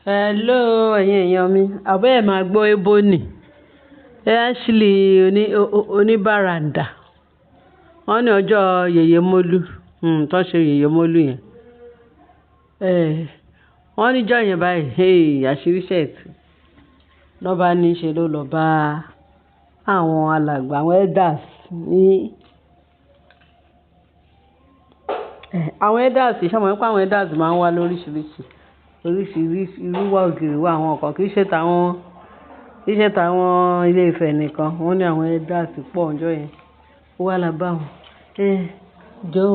Hello ẹ̀yin èèyàn mi, àbẹ́ ẹ̀ máa gbọ́ Ebony, Ashley oníbàràǹdà. Wọ́n ní ọjọ́ Yèyé Mólú, tó ṣe Yèyé Mólú yẹn. Eh, wọ́n ní ọjọ́ yẹn báyìí, hey, àṣírí ṣẹ̀ tú. Lọ́ bá ní ṣe ló lọ bá àwọn alàgbà, àwọn elders ní, àwọn elders, ṣé mo mọ̀ pé àwọn elders máa ń wá lóríṣiríṣi, oríṣiríṣi irú wà ògiri wà àwọn kan kì í ṣe tàwọn, kì í ṣe tàwọn ilé Ifẹ̀ nìkan. Wọ́n ní àwọn elders pọ̀ ọjọ́ yẹn. Ó wá lọ bá wọn. "Eh, jọ̀ọ́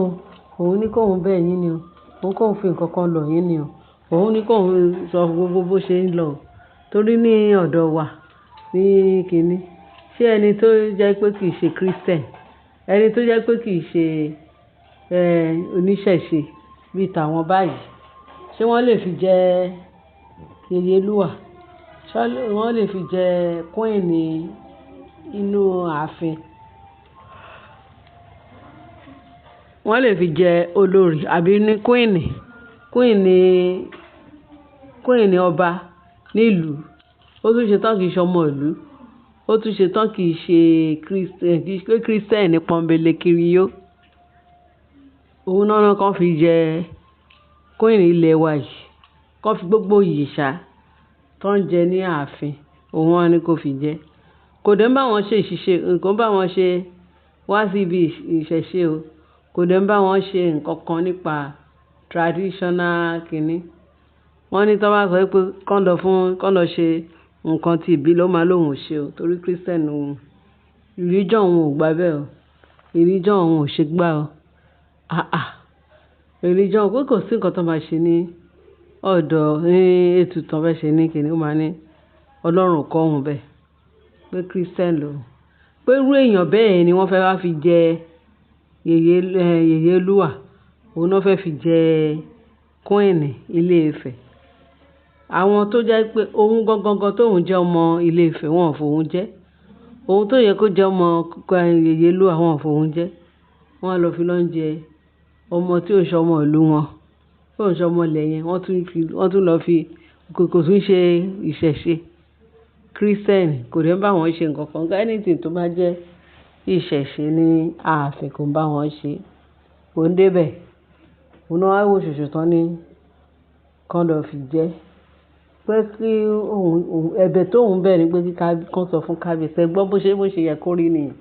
o, òun ní kó ń bẹ̀ yín ni o. Òun kò ń fi nǹkan kan lọ̀ yín ni o. Òun ní kó ń sọ gbogbo bó ṣe ń lọ o. Torí ní ọ̀dọ̀ wa ní kíni. Ṣé ẹni tó jẹ́ pé kì í ṣe Christian, ẹni tó jẹ́ pé kì í ṣe, oníṣẹ̀ṣe bí i tàwọn báyìí, ṣé wọ́n lè fi jẹ Yèyélúà? Ṣé wọ́n lè fi jẹ queen inú ààfin? Wọ́n lè fi jẹ olórí àbí ní queen, queen, queen ọba nílùú. Ó tún ṣe tán kì í ṣe ọmọ ìlú. Ó tún ṣe tán kì í ṣe Christian, kì í ṣe Christian pọ́nńbélé kiri yó. Òun náà ni kàn fi jẹ queen ilẹ̀ wa yìí. Kàn fi gbogbo oyè ṣá tó ń jẹ ní ààfin, òun wọ́n ní kó fi jẹ. Kò dẹ̀ ń bá wọn ṣe ìṣìṣe, kò ń bá wọn ṣe wá sí ibi ìṣẹ̀ṣe o. Kò dẹ̀ ń bá wọn ṣe nǹkan kan nípa traditional kíni. Wọ́n ní tí wọ́n bá sọ pé kó lọ fún, kó lọ ṣe nǹkan tí ìbílẹ̀, ó máa lóhùn ò ṣe o. Torí Christian òun, religion òun ò gbà bẹ́ẹ̀ o. Religion òun ò ṣe gbá o. Àà, religion pé kò sí nǹkan tó máa ṣe ní ọ̀dọ̀ ní ètùtù tó fẹ́ ṣe ní kíni. Ó máa ní Ọlọ́run kọ́ òun bẹ́ẹ̀. Pé Christian lòun. Pé irú èèyàn bẹ́ẹ̀ ni wọ́n fẹ́ wá fi jẹ Yèyé, Yèyélúà. Òun náà fẹ́ fi jẹ queen ilé Ifẹ̀. Àwọn tó jẹ́ pé òun gangan tó ń jẹ́ ọmọ ilé Ifẹ̀, wọ́n ò fòun jẹ́. Òun tó yẹ kó jẹ́ ọmọ Yèyélúà, wọ́n ò fòun jẹ́. Wọ́n á lọ fi lọ jẹ ọmọ tí ò ṣe ọmọ ìlú wọn, tí ò ṣe ọmọ ilẹ̀ yẹn. Wọ́n tún fi, wọ́n tún lọ fi, kò tún ṣe ìṣẹ̀ṣe. Christian kò dẹ̀ ń bá wọn ṣe nǹkan kan. Anything tó bá jẹ́ ìṣẹ̀ṣe ní ààfin kò ń bá wọn ṣe. Kò ń dé bẹ̀. Òun náà wá wò ṣoṣo tán ní kó lọ fi jẹ. Pé kí òun, ẹ̀bẹ̀ tó ń bẹ̀ ni pé kí kán sọ fún kábíyèsí. Ẹ gbọ́ bó ṣe yẹ kó rí nìyẹn.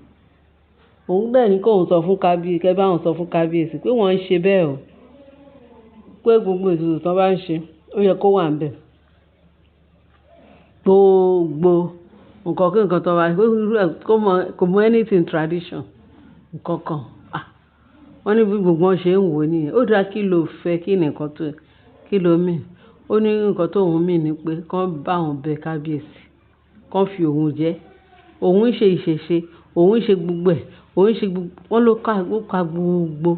Òun bẹ́ẹ̀ ni kó ń sọ fún kábíyèsí, kí ẹ bá òun sọ fún kábíyèsí pé wọ́n ń ṣe bẹ́ẹ̀ o. Pé gbogbo ètùtù tó bá ń ṣe, ó yẹ kó wà níbẹ̀. Gbogbo nǹkan kí nǹkan tó bá, pé irú ẹ kó mọ̀, kò mọ anything tradition, nǹkan kan. Ah! Wọ́n ní bí gbogbo wọn ṣe ń wò ó nìyẹn. Ó dáa kí ló fẹ́, kí ni nǹkan tó, kí ló mean? Ó ní nǹkan tó òun mean ni pé kó bá òun bẹ kábíyèsí, kó fi òun jẹ. Òun ń ṣe ìṣẹ̀ṣe, òun ń ṣe gbogbo ẹ̀, òun ń ṣe gbogbo, wọ́n ló ka, ó ka gbogbo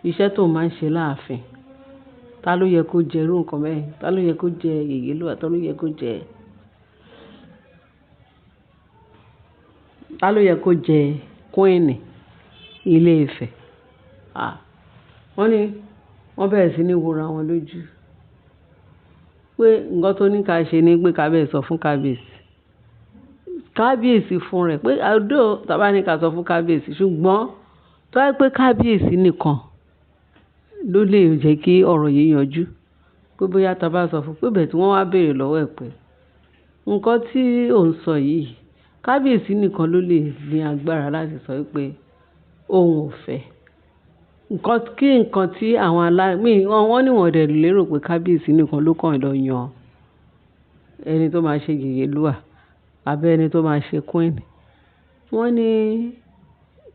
iṣẹ́ tó máa ń ṣe láàfin. Ta ló yẹ kó jẹ irú nǹkan bẹ́ẹ̀? Ta ló yẹ kó jẹ Yèyélúà? Ta ló yẹ kó jẹ? Ta ló yẹ kó jẹ queen ilé Ifẹ̀? Ah! Wọ́n ní wọ́n bẹ̀rẹ̀ sí ní wòra wọn lójú. Pé nǹkan tó ní ká ṣe ni pé ká bẹ́ẹ̀ sọ fún kábíyèsí. Kábíyèsí fún rẹ̀ pé although tí a bá ní ká sọ fún kábíyèsí, ṣùgbọ́n tó bá jẹ́ pé kábíyèsí nìkan ló lè jẹ́ kí ọ̀rọ̀ yìí yanjú. Pé bóyá tí a bá sọ fún, pé bẹ́ẹ̀ tí wọ́n wá béèrè lọ́wọ́ ẹ̀ pé nǹkan tí ò ń sọ yìí, kábíyèsí nìkan ló lè ní agbára láti sọ wípé òun ò fẹ́. Nǹkan kí nǹkan tí àwọn alá, mí, wọ́n ní wọ́n dẹ̀ lérò pé kábíyèsí nìkan ló kàn lọ yan ẹni tó máa ṣe Yèyélúà àbí ẹni tó máa ṣe queen. Wọ́n ní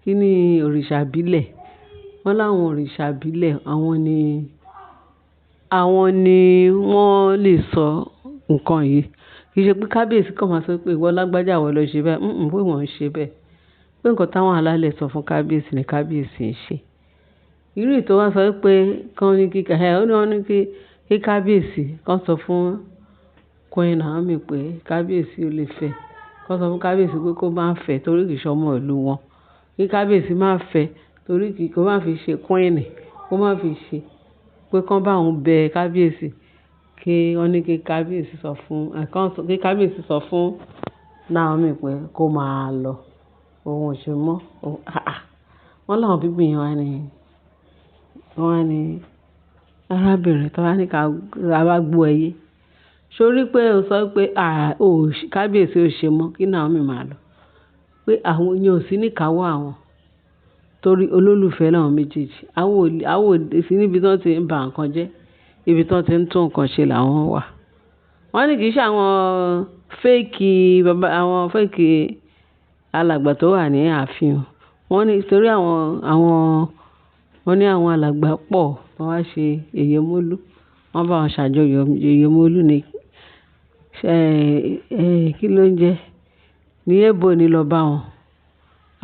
kí ni òrìṣà ìbílẹ̀? Wọ́n láwọn òrìṣà ìbílẹ̀, àwọn ni wọ́n lè sọ nǹkan yìí. Kì í ṣe pé kábíyèsí kan máa sọ pé ìwọ lágbájá, ìwọ lọ ṣe bẹ́ẹ̀. Pé wọ́n ń ṣe bẹ́ẹ̀. Pé nǹkan táwọn alálẹ̀ sọ fún kábíyèsí ni kábíyèsí ń ṣe. Irú èyí tó wá sọ pé kí wọ́n ní kí, ó ní wọ́n ní kí kábíyèsí kó sọ fún Queen Naomi pé kábíyèsí ò lè fẹ́. Kó sọ fún kábíyèsí pé kó má fẹ́ torí kì í ṣe ọmọ ìlú wọn. Kí kábíyèsí má fẹ́ torí kí kó má fi ṣe queen, kó má fi ṣe pé kó bá òun bẹ kábíyèsí. Kí wọ́n ní kí kábíyèsí sọ fún, kí kábíyèsí sọ fún Naomi pé kó máa lọ. Òun ò ṣe mọ́. Wọ́n láwọn people yẹn wá ní, wọ́n wá ní arábìnrin tó wá ní ká bá gbọ́ ẹ yé. Ṣé o rí pé o sọ pé, à, o kábíyèsí ò ṣe mọ́ kí Naomi máa lọ. Pé àwọn ìyẹn ò sí ní ìkáwọ́ àwọn. Torí olólùfẹ́ làwọn méjèèjì. Àwọn ò sí níbi tí wọ́n ti ń ba nǹkan jẹ́. Ibi tí wọ́n ti ń tún nǹkan ṣe làwọn wà. Wọ́n ní kì í ṣe àwọn fake bàbá, àwọn fake alàgbà tó wà ní ààfin. Wọ́n ní torí wọ́n ní àwọn alàgbà pọ̀ tó wá ṣe Yèyé Mólú. Wọ́n bá wọn ṣàjọyọ̀ Yèyé Mólú ní, kí ló ń jẹ́? Ní Ebony lọ bá wọn.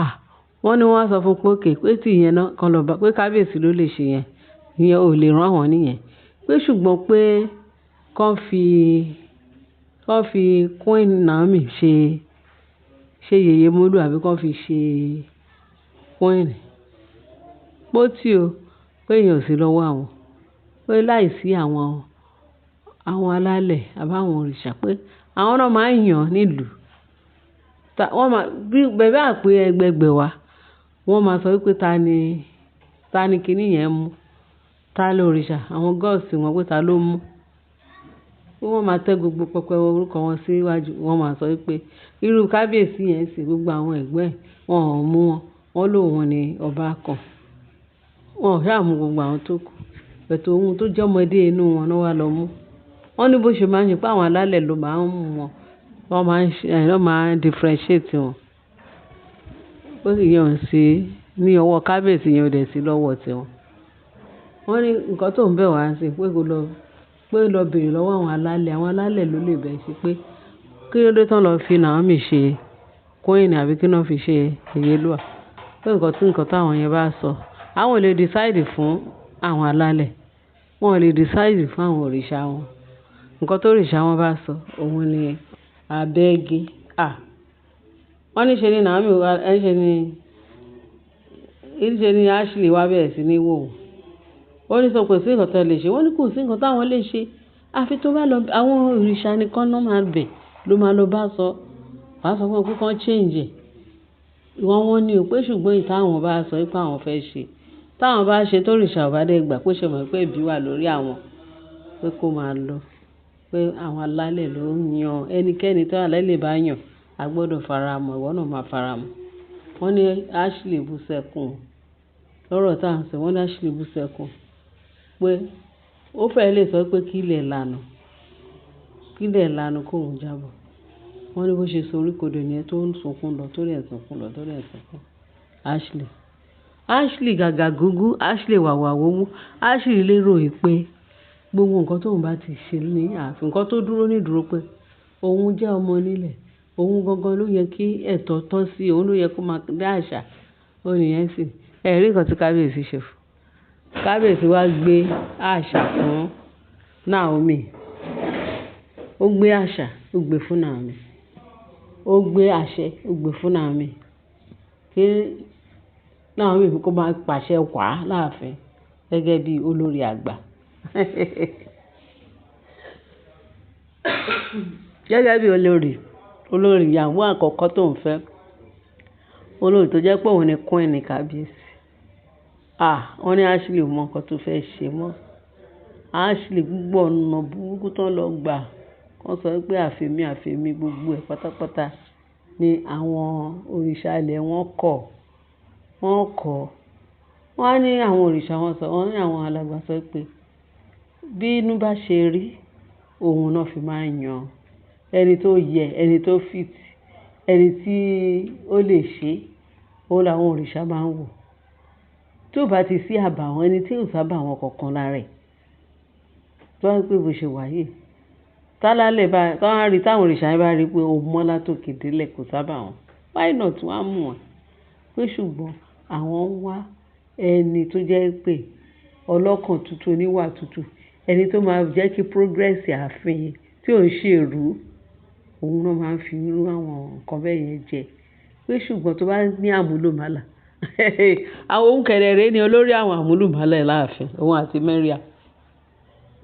À, wọ́n ní wọ́n á sọ fún pé okay, pé tí ìyẹn náà kan lọ bá, pé kábíyèsí ló lè ṣe yẹn. Ìyẹn ò lè rán wọn níyẹn. Pé ṣùgbọ́n pé kán fi Queen Naomi ṣe Yèyé Mólú àbí kán fi ṣe Queen. Pé ó tí o, pé ìyẹn ò sí lọ́wọ́ àwọn. Pé láìsí àwọn alálẹ̀ àbí àwọn òrìṣà pé àwọn náà máa ń yàn nílùú. Wọ́n máa, bí bẹ́ẹ̀ bá pé ẹgbẹgbẹ̀ wá, wọ́n máa sọ wípé ta ni kíní yẹn mú? Ta ló òrìṣà? Àwọn gods wọn pé ta ló mú? Pé wọ́n máa tẹ́ gbogbo pẹpẹ orúkọ wọn síwájú. Wọ́n máa sọ wípé irú kábíyèsí yẹn sì gbogbo àwọn ẹ̀gbọ́n ẹ̀, wọ́n ò mú wọn. Wọ́n lóun ní ọba kan. Wọn ò sá mú gbogbo àwọn tó kù. But ohun tó jẹ́ ọmọdé inú wọn náà wá lọ mú. Wọ́n ní bó ṣe máa ń ṣe pé àwọn alálẹ̀ ló máa ń mú wọn. Wọ́n máa ń ṣe, wọ́n máa ń differentiate wọn. Ó sì yẹn ò sí ní ọwọ́ kábíyèsí yẹn ò dẹ̀ sí lọ́wọ́ tiwọn. Wọ́n ní nǹkan tó ń bẹ̀ wá sí pé kó lọ, pé lọ bèrè lọ́wọ́ àwọn alálẹ̀. Àwọn alálẹ̀ ló lè bẹ̀ ṣe pé kí ló dé tán lọ fi Naomi ṣe Queen àbí kí náà fi ṣe Yèyélúà. Pé nǹkan tí nǹkan táwọn yẹn bá sọ, àwọn ò lè decide fún àwọn alálẹ̀. Wọn ò lè decide fún àwọn òrìṣà wọn. Nǹkan tó òrìṣà wọn bá sọ, òun ni abẹ́ gé. À, wọ́n ní ṣe ni Naomi wá, ṣe ni Ashley wá bẹ̀rẹ̀ sí ní wò ó. Ó ní sọ pé kò sí nǹkan tí ẹ lè ṣe. Wọ́n ní kò sí nǹkan táwọn lè ṣe. Àfi tó bá lọ, àwọn òrìṣà nìkan náà máa bẹ̀ ló máa lọ bá sọ. Wàá sọ fún wọn pé kí wọ́n change ẹ̀. Wọ́n wọ́n ní o pé ṣùgbọ́n ìta àwọn bá sọ wípé àwọn fẹ́ ṣe. Táwọn bá ṣe tó òrìṣà ò bá dé gbà pé ṣe mọ̀ pé ẹbí wà lórí àwọn pé kó máa lọ. Pé àwọn alálẹ̀ ló ń yan ẹnikẹ́ni tí alálẹ̀ bá yàn, a gbọdọ̀ faramọ̀, ìwọ náà máa faramọ̀. Wọ́n ní Ashley bú sẹ́kùn. Lọ́rọ̀ tá ń sọ, wọ́n ní Ashley bú sẹ́kùn pé ó fẹ́ lè sọ pé kí ilẹ̀ lànà, kí ilẹ̀ lànà kó òun jábọ̀. Wọ́n ní bó ṣe sorí kodò ní ẹ tó ń sunkún lọ, tó dẹ̀ ń sunkún lọ, tó dẹ̀ ń sunkún. Ashley. Ashley gàgà gúgú, Ashley wàwà wówú. Ashley lérò pé gbogbo nǹkan tó ń bá ti ṣe ní ààfin, nǹkan tó dúró ní ìdúró pé òun jẹ́ ọmọ onílẹ̀, òun gangan ló yẹ kí ẹ̀tọ́ tọ́ sí, òun ló yẹ kó máa dá àṣà. Ó ní yẹn sì. Ẹ rí nǹkan tí kábíyèsí ṣe fún. Kábíyèsí wá gbé àṣà fún Naomi. Ó gbé àṣà, ó gbé fún Naomi. Ó gbé àṣẹ, ó gbé fún Naomi. Kí Naomi kó máa pàṣẹ wá láàfin gẹ́gẹ́ bí olórí àgbà. Gẹ́gẹ́ bí olórí, olórí ìyàwó àkọ́kọ́ tó ń fẹ́. Olórí tó jẹ́ pé òun ni queen ní kábíyèsí. À, wọ́n ní Ashley ò mọ nǹkan tó fẹ́ ṣe mọ́. Ashley gbogbo ọ̀nà burúkú tó ń lọ gbà. Wọ́n sọ wípé àfẹ́mí àfẹ́mí gbogbo ẹ̀ pátápátá ni àwọn òrìṣà ilẹ̀ wọn kọ̀. Wọ́n kọ̀. Wọ́n á ní àwọn òrìṣà wọn sọ, wọ́n ní àwọn alàgbà sọ pé bí inú bá ṣe rí, òun náà fi máa ń yan ẹni tó yẹ, ẹni tó fit, ẹni tí ó lè ṣe, òun làwọn òrìṣà máa ń wò. Tí ó bá ti sí àbàwọ́n, ẹni tí ò sábà wọn kankan lára ẹ̀. Tó bá wípé bó ṣe wà yìí, tálálẹ̀ bá, tí wọ́n á rí, tí àwọn òrìṣà yẹn bá rí pé o mọ́ látòkè délẹ̀ kò sábà wọn. Why not wọ́n á mú wọn? Pé ṣùgbọ́n àwọn ń wá ẹni tó jẹ́ pé ọlọ́kàn tútù, oníwà tútù, ẹni tó máa jẹ́ kí progress ààfin tí ò ń ṣe èrú, òun náà máa ń fi irú àwọn nǹkan bẹ́ẹ̀ yẹn jẹ. Pé ṣùgbọ́n tó bá ní àmúlùmálà, àwọn ohun kẹ̀rẹ̀rẹ̀ ni olórí àwọn àmúlùmálà láàfin, òun àti Mariam.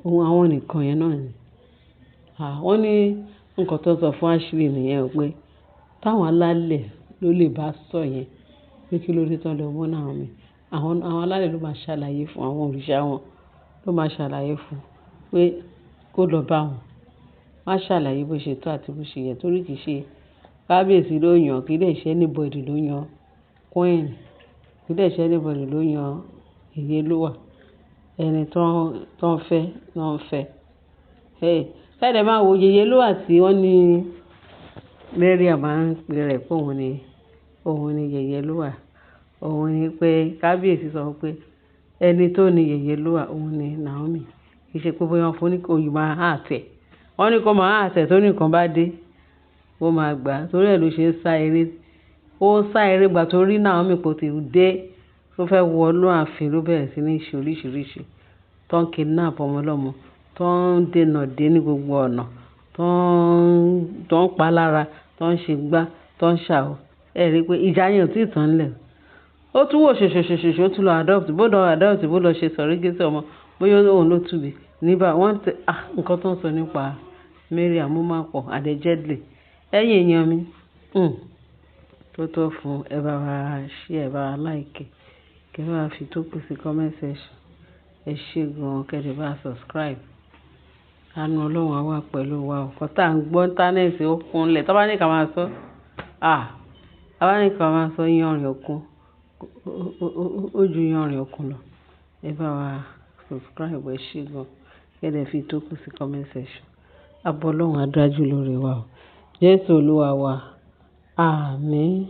Òun àwọn nìkan yẹn náà ni. Wọ́n ní nǹkan tó sọ fún Ashley nìyẹn o pé táwọn alálẹ̀ ló lè bá sọ yẹn pé kí ló dé tán lọ mú Naomi. Àwọn alálẹ̀ ló máa ṣàlàyé fún àwọn òrìṣà wọn ló máa ṣàlàyé fún pé kó lọ bá wọn. Wọ́n á ṣàlàyé bó ṣe tó àti bó ṣe yẹ torí kì í ṣe kábíyèsí ló yàn, kì í dẹ̀ ṣe anybody ló yan queen, kì í dẹ̀ ṣe anybody ló yan Yèyélúwà. Ẹni tó ń fẹ́ ló ń fẹ́. Hey, ẹ dẹ̀ máa wo Yèyélúwà tí wọ́n ní Mariam máa ń pe rẹ̀ pé òun ni Yèyélúwà. Òun ni pé kábíyèsí sọ pé ẹni tó ní Yèyélúwà òun ni Naomi. Kì í ṣe pé bóyá wọ́n fún ní kó máa act ẹ̀. Wọ́n ní kó máa act ẹ̀ tó ní nǹkan bá dé, ó máa gbà á. Torí ẹ ló ṣe ń sá eré. Ó ń sá eré ìgbà tó rí Naomi pé ó ti dé, tó fẹ́ wọ inú ààfin ló bẹ̀rẹ̀ sí ní ṣe oríṣìíríṣìí. Tó ń kidnap ọmọ ọlọ́mọ, tó ń dènà dé ní gbogbo ọ̀nà, tó ń pa lára, tó ń ṣe gbá, tó ń ṣàwọ̀. Ẹ rí i pé ìjà yẹn ò tí ì tán lẹ̀. Ó tún wò ṣoṣoṣoṣo, ó tún lọ adopt, bó lọ adopt, bó lọ ṣe surrogate ọmọ, bóyá òun ló tún bí. Nígbà wọ́n tẹ, nǹkan tó ń sọ nípa Mariam ó máa pọ̀ allegedly. Ẹ̀yin èèyàn mi, tó fún ẹ bá wa share, ẹ bá wa like, kí ẹ bá wa fi tó kù sí comment section. Ẹ ṣé gan, kí ẹ dẹ̀ bá subscribe. Àánú Ọlọ́run á wà pẹ̀lú wa. Nǹkan tí à ń gbọ́ íńtánẹ́ẹ̀tì ó kúnlẹ̀. Tí wọ́n bá ní ká máa sọ, tí wọ́n bá ní ká máa sọ iyanrìn òkun, ó ju iyanrìn òkun lọ. Ẹ bá wa subscribe, ẹ ṣé gan, kí ẹ dẹ̀ fi tó kù sí comment section. Ààbò Ọlọ́run á dájú lórí wa o. Jésù Olúwa wa. Àmín.